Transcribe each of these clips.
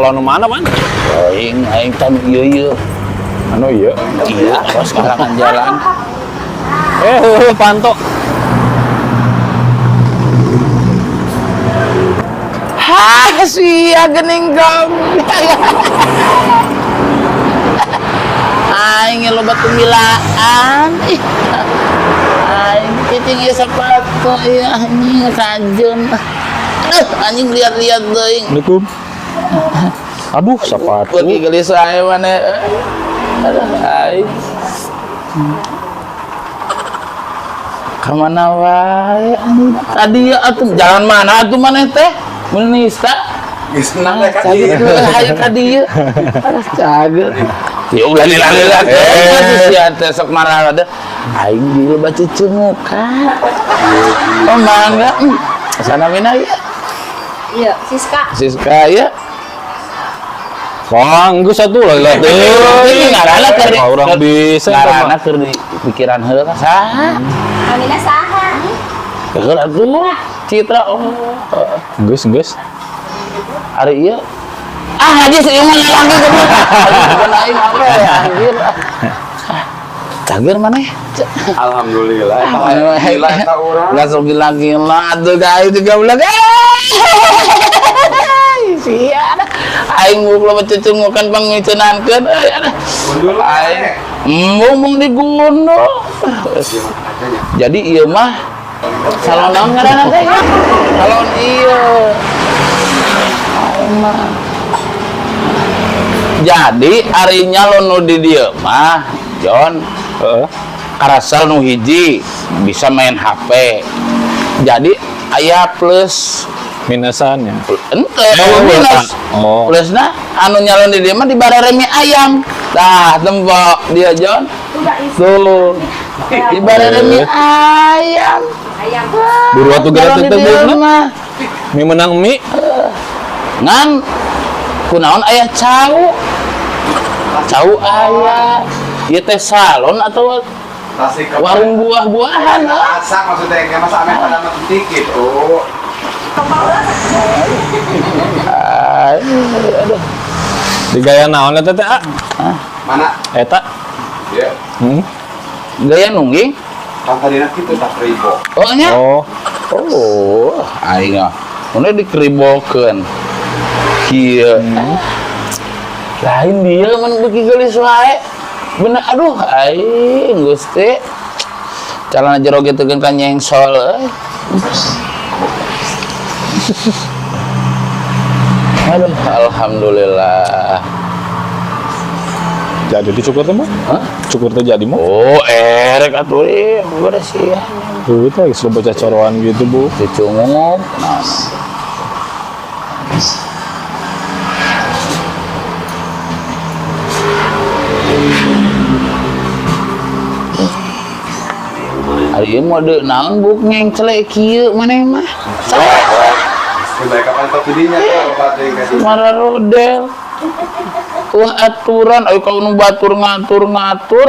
Salon nu mana, Man? Aing aing tan ieu ieu. Anu ieu. Iya, kos kalangan jalan. Eh, heuh, panto. Hah, sia geuning gam. Aing loba tumilaan. Ih. Aing cicing ieu sepatu ieu anjing kajeun. Anjing lihat-lihat teuing. Assalamualaikum. Aduh, sepatu. Beuki geulis ae maneh. Aduh, aing. Ka mana wae anjing? Tadi ya atuh jalan mana atuh maneh teh? Mun nista. Geus senang teh ka Cager dieu. hayu ka dieu. Aduh cager. Ya ulah lila-lila teh sia teh sok marah ada. Aing di loba cecungukan. Oh mangga. Sana mina ya. Iya, Siska. Siska ya. Kang, geus atuh lah lah. Ini ngarana keur di Orang bisa eta mah. ngarana keur di pikiran heula saha? Amina saha? Heula atuh Citra oh. Geus, geus. Ari ieu ah haji ieu mah lalaki goblok. Bukan aing apa ya anjir. Cager maneh? Alhamdulillah. Eta gila eta urang. Langsung gila-gila atuh ka aing juga ulah. Sia aing mung loba cecungukan pangmiceunankeun euy aduh. Gundul Aing embung digundul. Jadi ieu mah salon naon ngaranna teh ya? Salon ieu. Aing mah. Jadi ari nyalon nu di dieu mah, John, Heeh. karasel nu hiji bisa main HP. Jadi aya plus Minusannya. ente Oh, minus. oh. Plusna anu nyalon di dieu mah dibarere mie ayam. Tah, tempo dia John. Udah isi Tuh. Dibarere mie ayam. ayam. Buru atuh geura Nyalon di teh dieu buukna. mah. Mie menang mie. Ngan kunaon aya cau. Cau aya. Ieu teh salon atau Tasik ke warung buah-buahan ah. Asak maksudnya kayak masa ame pada penting gitu. Aduh. Di gaya naon eta teh, ah? Mana? Eta. Ya. Hmm. Gaya nungging. Kan tadina kitu tak ribo. Oh nya. Oh. Oh, aing ah. Mun dikeribokeun. Kieu. Lain dia mun beuki geulis wae. Bener aduh aing Gusti. Calana jero kitu keun ka nyengsol euy. Aduh, alhamdulillah. Jadi dicukur teh mah? Hah? Cukur teh jadi mah? Oh, erek atuh ieu beres ya. Tuh, itu lagi sudah bocah coroan gitu, Bu. Dicunguk. Nah. Ari ieu mode naon buk ngengcelek kieu maneh mah. Celek we. Mereka pantat didinya tuh obat teh ka dieu. Mararodel. Wah aturan ayo kau nu batur ngatur-ngatur.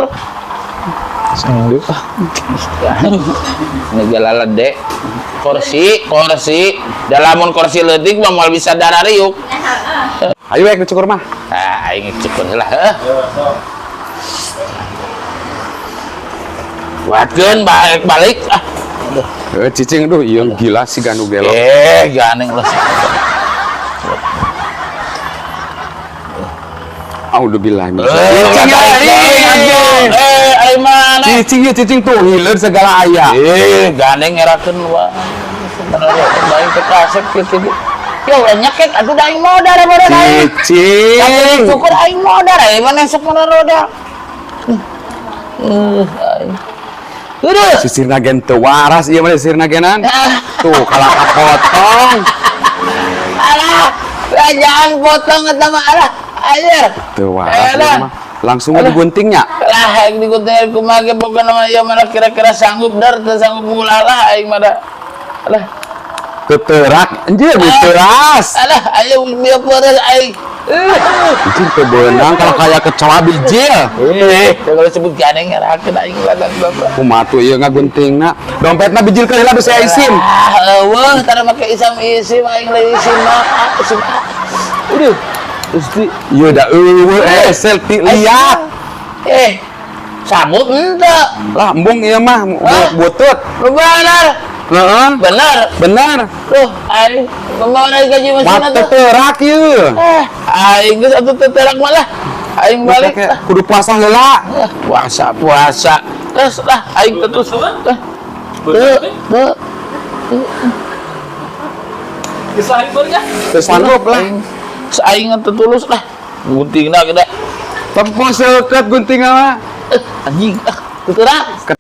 Sayang dia. Ini galalede. Kursi, kursi. Dalamun kursi leutik mah moal bisa darariuk. Ayo ek dicukur mah. Ah, aing cukur lah heuh. Buatkeun balik balik ah. Eh cicing duh ieu gila si ganu gelo. Eh, ganeng lah. Audzubillah min. Eh, Cicing ya. eh, aing mana? Cicing ya cicing tuh hileud segala aya. Eh, gandeng ngerakeun wae. Sebenarnya teh kasep kitu. Ya ulah nyekek atuh da aing modar modar aing. Cicing. Cukur aing modar aing mana sok modar modar. Aing. Udah. Sisirna gen teu waras ieu mah sisirna genan. Ah. Tuh kalah kapotong. Alah, jangan potong eta mah alah. Anjir. Teu waras ieu Alah. mah. Langsung we diguntingnya. Lah aing digunting kumaha ge pokona mah ieu mah kira-kira sanggup dar teu sanggup ngulah aing mah da. Alah. Teterak anjir teras. Alah, ayo bieu peureuh aing. Anjir teu beunang kalau kayak kecoa bijil. Eh, kalau sebut gandeng ngerakeun aing lagang bapak. Kumaha tuh ieu ngaguntingna? Dompetna bijil ke heula bisa isim. Ah, eueuh tara make isam isim aing lain isim mah. Ah, isim. Aduh. Gusti. Ieu da eueuh selfie liat. Eh, sabut henteu. Lah embung ieu mah Hah? butut. Lu benar. Heeh. Benar. Benar. Tuh, aing membawa naik gaji mesin Mata tuh. terak ieu. Eh, aing geus atuh teu terak malah. Aing balik lah. Kudu puasa heula. Eh, puasa, puasa. Terus lah, aing terus. Eh, teu, teu. Teu sanggup lah. Aing aing teu tulus lah. Guntingna gede. Tempo seukeut gunting mah. Eh, anjing, ah, teu terak.